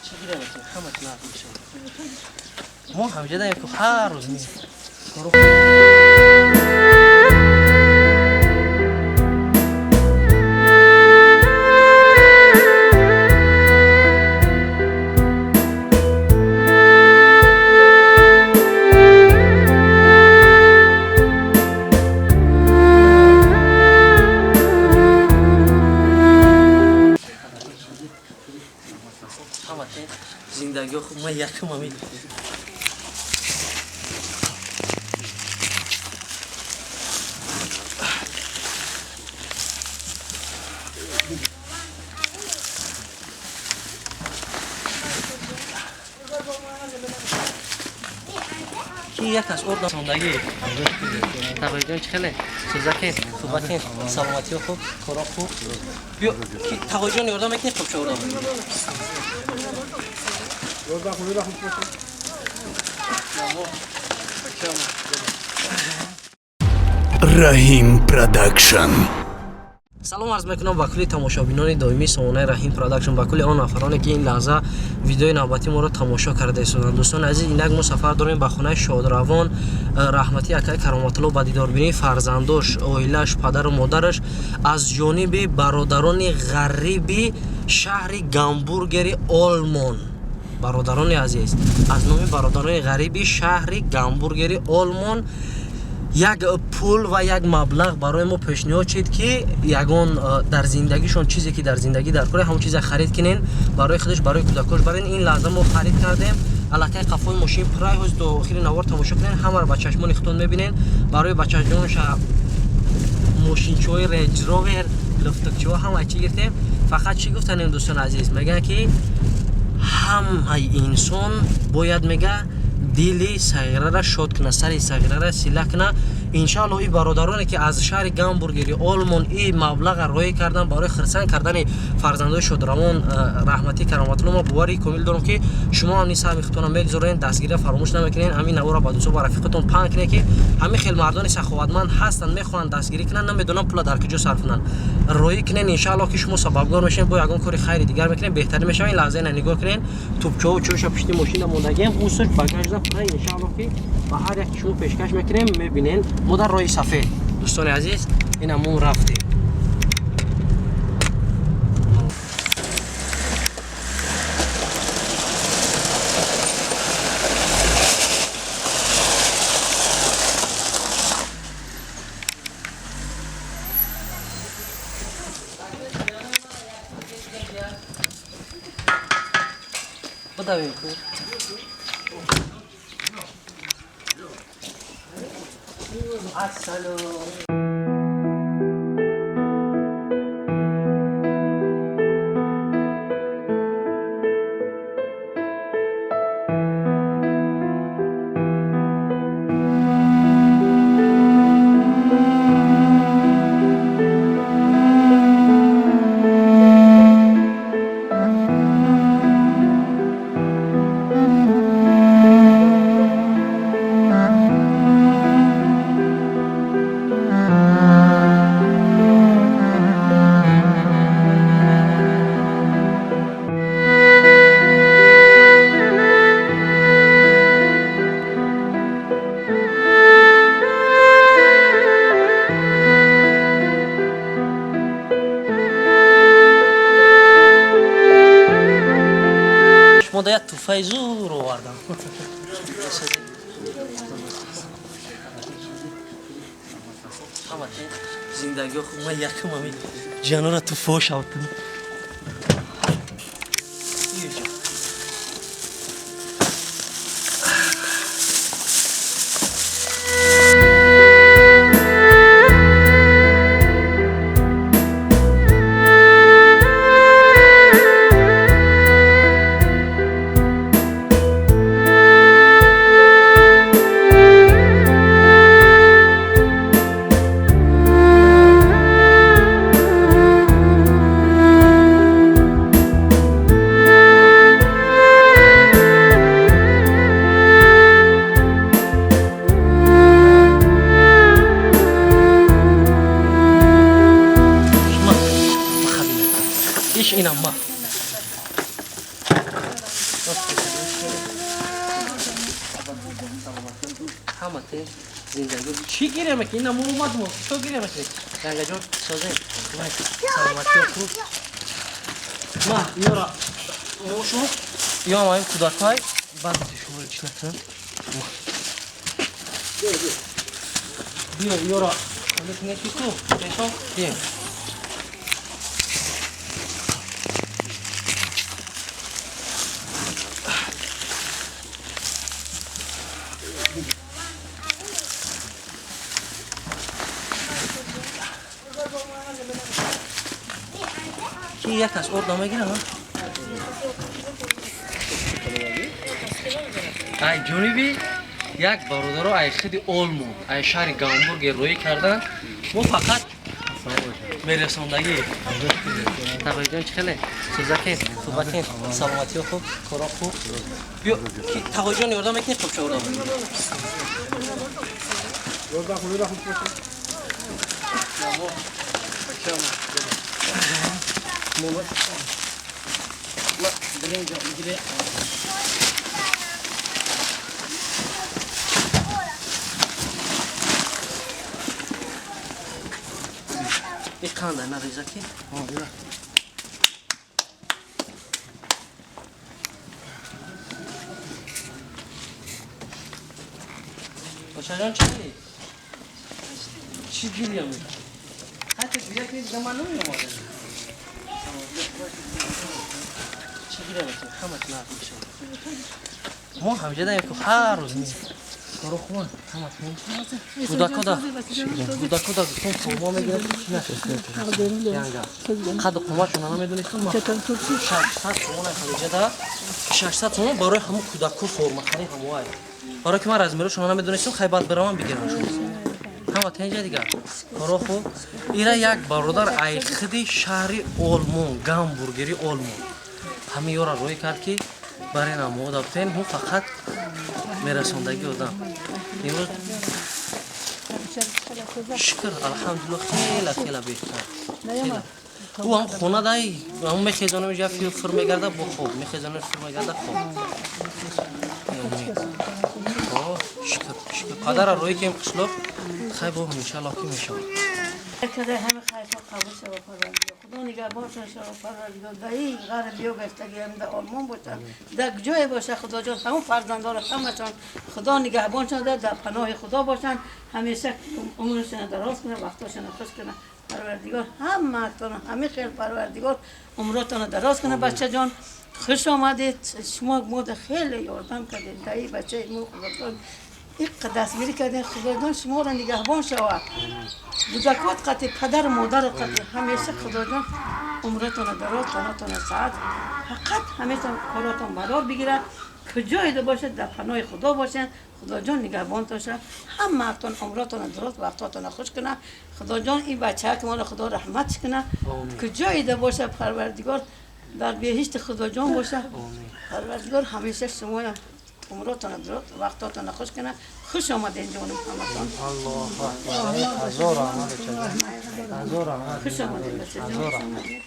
Чӣ гиря мекунӣ? Ҳама нағз мешавад. Мо ҳамҷа даем ку ҳар рӯз меем. Зиндагиё хуб, ман якум ҳамин. Ки як аз ордам сондагӣ. Тағоиҷон чӣ хеле? Сӯзакен, хубакен, саломатиё хуб, коро хуб. Биё, ки тағоиҷон ёрдам мекунӣ, хуб шо ёрдам. Раҳим Продакшн. Салом арз мекунам ба кулли тамошобинони доимии сомонаи Раҳим Продакшн, ба кулли он нафароне ки ин лаҳза видеои навбатии моро тамошо карда истоданд. Дӯстони азиз, инак мо сафар дорем ба хонаи Шодравон Раҳматӣ акаи Кароматулло ба дидорбинии фарзандош, оилааш, падару модараш аз ҷониби бародарони ғариби шаҳри Гамбургери Олмон. Бародарони азиз, аз номи бародарони ғариби шаҳри Гамбургери Олмон як пул ва як маблағ барои мо пешниҳод шид, ки ягон дар зиндагишон чизе ки дар зиндагӣ дар кора, ҳамон чиза харид кунен барои худаш, барои кӯдакош барен. Ин лаҳза мо харид кардем, аллакай қафои мошин пурай. Ҳоз то охири навор тамошо кунен, ҳамаро ба чашмони худтон мебинен. Барои бачаҷонша мошинчаҳои Рейндж Ровер, луфтукчаҳо, ҳама чӣ гирифтем. Фақат чӣ гуфтанем, дӯстони азиз, мегӯянд ки ҳамаи инсон бояд, мега, дили сағирара шод куна, сари сағирара сила куна. Иншаалло и бародароне ки аз шаҳри Гамбургери Олмон и маблаға роҳӣ кардан барои хирсанд кардани фарзандои Шодравон Раҳматӣ Кароматулло, ма бовари комил дорам ки шумо ҳам ин саҳми худтонро мегузорен, дастгирия фаромӯш намекунед. Ҳамин наворро ба дӯстон ва рафиқатон паҳн кунед, ки ҳамин хел мардони саховатманд ҳастанд, мехоҳанд дастгирӣ кунанд, намедонанд пула дар куҷо сарф кунанд. Роҳӣ кунед, иншаалло ки шумо сабабгор мешавед, бо ягон кори хайри дигар мекунед, беҳтарин мешавад. Ин лаҳза ина нигоҳ кунед, тӯбчаҳо чӯша пушти мошина мондагием, усуш багажда пура. Иншаалло ки ба ҳар як шумо пешкаш мекунем, мебинен. Мо дар роҳи сафед, дӯстони азиз, ина мо рафтем. Бидавем ку. Ассалом. Шумо да як туҳфаи зур овардам. Ҳама зиндагиё хуб, ман якум ҳамин ҷанора туҳфаҳо шавтам. Ҳама тез зиндагӣ. Чӣ гирем ки ина мо омадмо? Чо гирем ки? Янгаҷон созем. Саломатӣ хуб. Ма ёра мошу ё ам кӯдакҳой баъд шуморо чӣ накунам? Биё ёра лекин ку пешон биё. Ки як аз орда мегирам? Ай ҷониби як бародаро ай худи Олмон, ай шаҳри Гамбург рӯӣ кардан, мо фақат мерасондагӣ. Тағоиҷон чӣ хеле? Сӯзакен, хубакен, саломатиё хуб, коро хуб. Биё, тағоиҷон ёрдам мекунӣ, хуб ча ёрдам. И қандай наризаки? Бачаҷон чӣ? Чӣ гиря мекунӣ? Ҳатто гиря кунӣ дига ман намеомадам. Чӣ гиря мекунӣ? Ҳамаш нағз мешавад. Мо ҳамҷа даем ки ҳар рӯз коро хубан, ҳамаш кӯдакода кӯдакода гуфтем форма мегирад янга. Қадду қоматшона намедонистам. 600 сомон ҳамҷада 600 сомон барои ҳамон кӯдако форма харид ҳамоай. Барои ки ман размерашона намедонистам, хай баъд биравам бигирам. Ҳама тенҷа дигар. Коро хуб. Ира як бародар ай худи шаҳри Олмон, Гамбургери Олмон. Ҳамин ёра рӯй кард ки барина мо дафтен, ҳу фақат мерасондагӣ одам. Имрӯз шукр, алҳамдулиллоҳ, хела хела беҳтар. Ӯ ҳам хона дай, ҳам мехезонам ҷа фир мегарда бо хоб, мехезонам фир мегарда хоб. Шукр, шукр. Падара рӯй кем қишлоқ, хай бо иншаллоҳ ки мешавад. Каде ҳама хайрҳо қабул шава Парвардигор. Худо нигаҳбоншон шава Парвардигор. Дар ин ғарб ё гаштагиам дар Олмон бошанд, дар ҷое боша Худоҷон ҳамон фарзандоро ҳамашон Худо нигаҳбоншон дар паноҳи Худо бошанд. Ҳамеша умрашонро дароз кунад, вақтошонро хуш кунад. Парвардигор ҳамаатонро ҳамин хел Парвардигор умротонро дароз кунад. Бачаҷон хуш омадед. Шумо мода хеле ёрдам кардед. Дар ин бачаи мо Худоҷон иқ дастгирӣ кардем. Худоҷон шуморо нигаҳбон шавад. Кӯдакот қати падару модару қати ҳамеша Худоҷон умратонро дароз, танотонро саат, фақат ҳамеша коротон барор бигирад. Куҷоеда бошад дар паноҳи Худо бошанд. Худоҷон нигаҳбонтон шавад. Ҳамаатон умротонро дароз, вақтотонро хуш кунад. Худоҷон ин бачаак моро Худо раҳматш кунад. Куҷоеда бошад Парвардигор дар беҳишти Худоҷон бошад. Парвардигор ҳамеша шуморо умротонро дароз, вақтотонро хуш кунад. Хуш омадед ҷонум ҳаматон. Аллоҳу акбар. Ҳазор раҳмат бачаҷон. Ҳазор раҳмат. Хуш омадед бачаҷон. Хуш омадед.